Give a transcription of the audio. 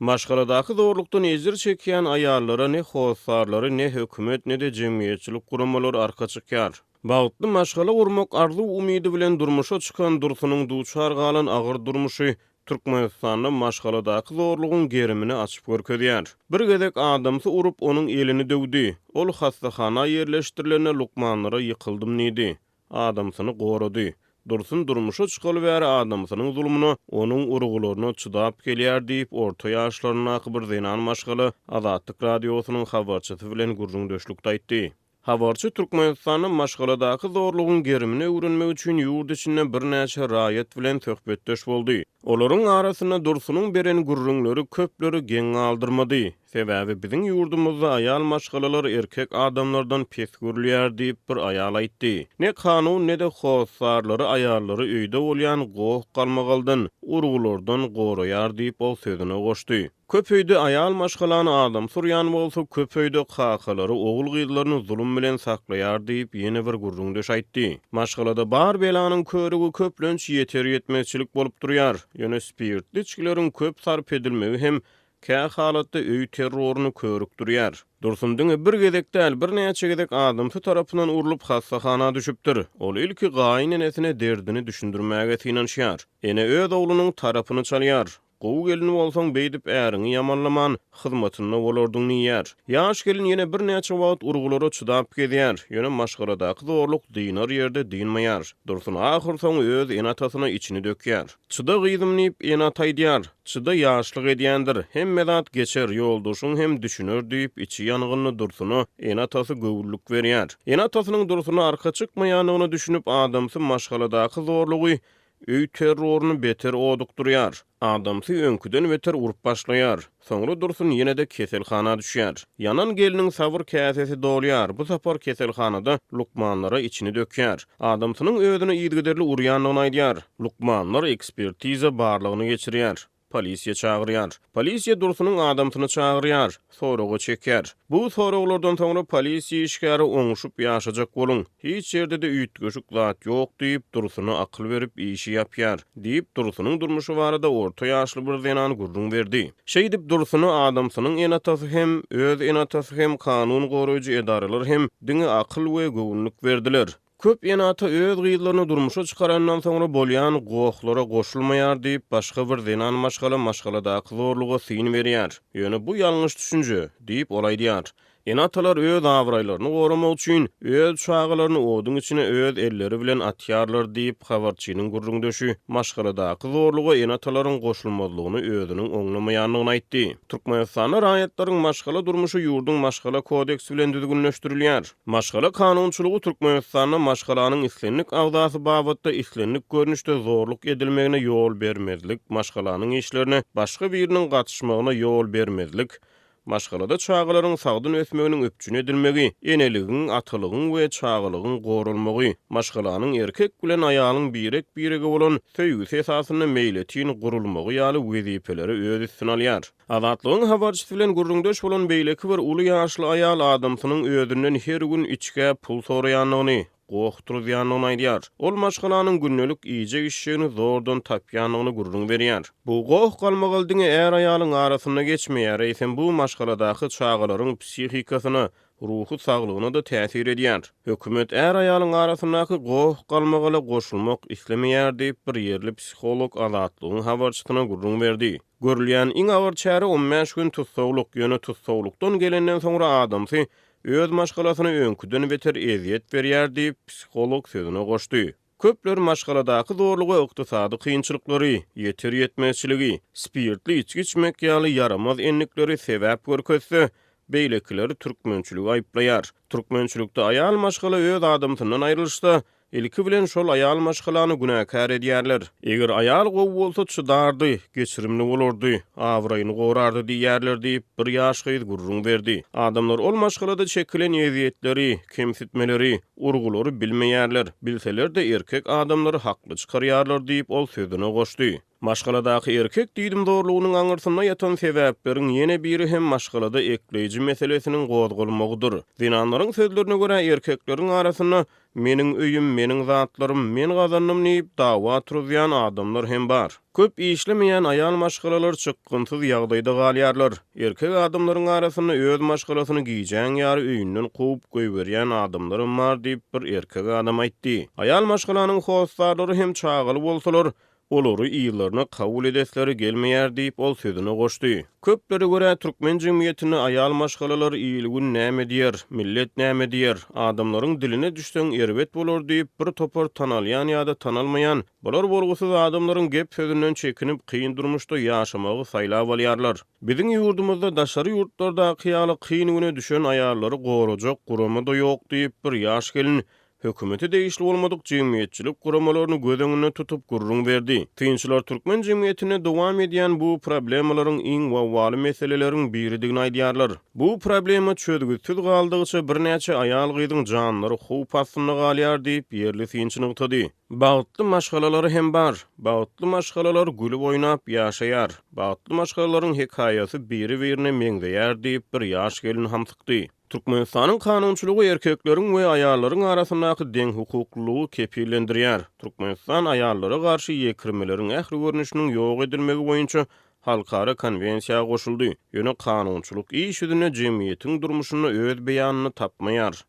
Maşgaladaky zorlukdan ejir çekýän aýallara ne hossarlary, ne hökümet, ne-de jemgyýetçilik guramalary arka çykýar. Bagtly maşgala gurmak arzuw-umydy bilen durmuşa çykan Dursunyň duçar galan agyr durmuşy Türkmenistanda maşgaladaky zorlugyň gerimini açyp görkezýär. Bir gezek adamsy urup, onuň elini döwdi. Ol hassahana ýerleşdirilende lukmanlara ýykyldym diýdi. Adamsyny gorady. Dursun durmuşa çykaly bäri adamsynyň zulmuna, onuň urgularyna çydap gelýär diýip, orta ýaşlaryndaky bir zenan maşgala Azatlyk Radiosynyň habarçysy bilen gürrüňdeşlikde aýtdy. Habarçy Türkmenistanda maşgaladaky zorlugyň gerimini öwrenmek üçin ýurt içinde birnäçe raýat bilen söhbetdeş boldy. Olaryň arasynda Dursunyň beren gürrüňleri köpleri geň galdyrmady. Sebäbi biziň ýurdumyzda aýal maşgalalar erkek adamlardan pes görülýär diýip, bir aýal aýtdy. Ne kanun, ne-de hossarlary aýallary öýde bolýan goh-galmagaldan, urgulardan goraýar diýip, ol sözüne goşdy. Köp öýde aýal maşgalany adamsy urýan bolsa, köp öýde kakalary ogul-gyzlaryny zulum bilen saklaýar diýip, ýene bir gürrüňdeş aýtdy. Maşgalada bar belanyň körügi köplenç ýeter-ýetmezçilik bolup durýar. Ýöne spirtli içgileriň köp sarp edilmegi hem kä halatda öý terroryny körükdirýär. Dursun diňe bir gezek däl, birnäçe gezek adamsy tarapyndan urlup hassahana düşüpdir. Ol ilki gaýyn enesine derdini düşündirmäge synanyşýar. Ene öz oglunyň tarapyny çalýar. Gowy gelin bolsaň beýdip äriňi ýamanlaman, hyzmatynda bolardyň diýýär. Ýaş gelin ýene birnäçe wagt urgulara çydap gezýär, ýöne maşgaladaky zorluk dynar ýerde dynmaýar. Dursun ahyrsoňy öz ene-atasyna içini dökýär. Çyda gyzym diýip, ene-ata aýdýar. Çyda ýaşlyk edýändir, hemme zat geçer, ýoldaşyň hem düşüner diýip, içi ýangynly Dursuna ene-atasy göwünlik berýär. Ene-atasynyň Dursuna arka çykmaýandygyna düşünip, adamsy maşgaladaky zorlugy Öý terroryny beter odukdyrýar. Adamsy öňküden beter urup başlaýar. Soňra Dursun ýene-de keselhana düşýär. Ýanan gelniň sabyr käsesi dolýar, bu sapar keselhanada lukmanlara içini dökýär. Adamsynyň özüni yzygiderli urýandygyny aýdýar. Lukmanlar ekspertiza barlagyny geçirýär. Polisiýa çagyrýar. Polisiýa Dursunyň adamsyny çagyrýar. Soraga çekýär. Bu soraglardan soňra polisiýa işgäri oňuşyp ýaşajak boluň. Hiç ýerde-de üýtgeşik zat ýok diýip, Dursuna akyl berip işi ýapýar. Diýip, Dursunyň durmuşy barada orta ýaşly bir zenan gürrüň berdi. Şeýdip, Dursuna adamsynyň ene-atasy hem, öz ene-atasy hem, kanun goraýjy edaralar hem diňe akyl we göwünlik berdiler. Köp ene-ata öz gyzlaryny durmuşa çykarandan soňra bolýan gohlara goşulmaýar diýip, başga bir zenan maşgala maşgaladaky zorluga syn berýär. Ýöne bu ýalňyş düşünje, diýip, ol aýdýar. Ene-atalar öz abraýlaryny goramak üçin, öz çagalaryny oduň içine öz elleri bilen atýarlar diýip, habarçynyň gürrüňdeşi maşgaladaky zorluga ene-atalaryň goşulmazlygyny özüniň oňlamaýandygyny aýtdy. Türkmenistanda raýatlaryň maşgala durmuşy ýurduň Maşgala kodeksi bilen düzgünleşdirilýär. Maşgala kanunçylygy Türkmenistanda maşgalanyň islendik agzasy babatda islendik görnüşde zorluk edilmegine ýol bermezlik, maşgalanyň işlerine başga biriniň gatyşmagyna ýol bermezlik, maşgalada çagalaryň sagdyn ösmeginiň üpjün edilmegi, eneligiň, atalygyň we çagalygyň goralmagy, maşgalanyň erkek bilen aýalyň birek-birege bolan söýgüsi esasynda meýletin gurulmagy ýaly wezipeleri öz üstüne alýar. Azatlygyň habarçysy bilen gürrüňdeş bolan beýleki bir uly ýaşly aýal adamsynyň özünden her gün içgä pul soraýandygyny, goh turuzýandygyny aýdýar. Ol maşgalanyň gündelik iýjek-içjegini zordan tapýandygyny gürrüň berýär. Bu goh-galmagal diňe är-aýalyň arasynda geçmeýär, eýsem bu maşgaladaky çagalaryň psihikasyna, ruhy saglygyna-da täsir edýär. Hökümet är-aýalyň arasyndaky goh-galmagala goşulmak islemeýär diýip, bir ýerli psiholog Azatlygyň habarçysyna gürrüň berdi. Görülýän iň agyr çäre on bäş gün tussaglyk, ýöne tussaglykdan gelenden soňra adamsy öz maşgalasyna öňküden beter ezýet berýär diýip, psiholog sözüne goşdy. Köpler maşgaladaky zorluga ykdysady kynçylyklary, ýeter-ýetmezçiligi, spirtli içgi içmek ýaly ýaramaz endikleri sebäp görkezse, beýlekileri türkmençiligi aýyplaýar. Türkmençilikde aýal maşgala öz adamsyndan aýrylyşsa, Ilki bilen şol aýal maşgalany günäkär edýärler. Eger aýal gowy bolsa çydardy, geçirimli bolardy, abraýyny gorardy diýýärler diýip, bir ýaş gyz gürrüň berdi. Adamlar ol maşgalada çekilen ezýetleri, kemsitmeleri, urgulary bilmeýärler, bilseler-de erkek adamlary hakly çykarýarlar diýip, ol sözüne goşdy. Maşgaladaky erkek diýdimzorlugynyň aňyrsynda ýatan sebäpleriň ýene biri hem maşgalada ekleýji meselesiniň gozgalmagydyr. Zenanlaryň sözlerine görä, erkekleriň arasynda Meniň öýüm, meniň zatlarym, men gazandym diýip, dawa turuzýan adamlar hem bar. Köp işlemeýän aýal maşgalalar çykgynsyz ýagdaýda galýarlar. Erkek adamlaryň arasynda öz maşgalasyny gijäň ýary öýünden kowup goýberýän adamlaram bar diýip, bir erkek adam aýtdy. Aýal maşgalanyň hossarlary hem çagaly bolsalar, Olary yzlaryna kabul edesleri gelmeýär diýip, ol sözüne goşdy. Köplere görä, türkmen jemgyýetinde aýal maşgalalar il-gün näme diýer, millet näme diýer, adamlaryň diline düşseň erbet bolar diýip, bir topar tanalýan ýa-da tanalmaýan, bolar-bolgusyz adamlaryň gep-sözünden çekinip, kyn durmuşda ýaşamagy saýlap alýarlar. Biziň ýurdumyzda daşary ýurtlardaky ýaly kyn güne düşen aýallary gorajak gurama-da ýok diýip, bir ýaş gelin hökümete degişli bolmadyk jemgyýetçilik guramalaryny göz öňünde tutup gürrüň berdi. Synçylar türkmen jemgyýetinde dowam edýän bu problemalaryň iň wawwaly meseleleriň biridigini aýdýarlar. Bu problema çözgütsiz galdygyça birnäçe aýal-gyzyň janlary howp astynda galýar diýip, ýerli synçy nygtady. Bagtly maşgalalary hem bar. Bagtly maşgalalar gülüp oýnap ýaşaýar. Bagtly maşgalalaryň hekaýasy biri-birine meňzeýär diýip, bir ýaş gelin hamsykdy. Türkmenistanyň kanunçylygy erkekleriň we aýallaryň arasyndaky deňhukuklylygy kepillendirýär. Türkmenistan aýallara garşy ýekirmeleriň ähli görnüşiniň ýok edilmegi boýunça halkara konwensiýa goşuldy, ýöne kanunçylyk iş ýüzünde jemgyýetiň durmuşynda öz beýanyny tapmaýar.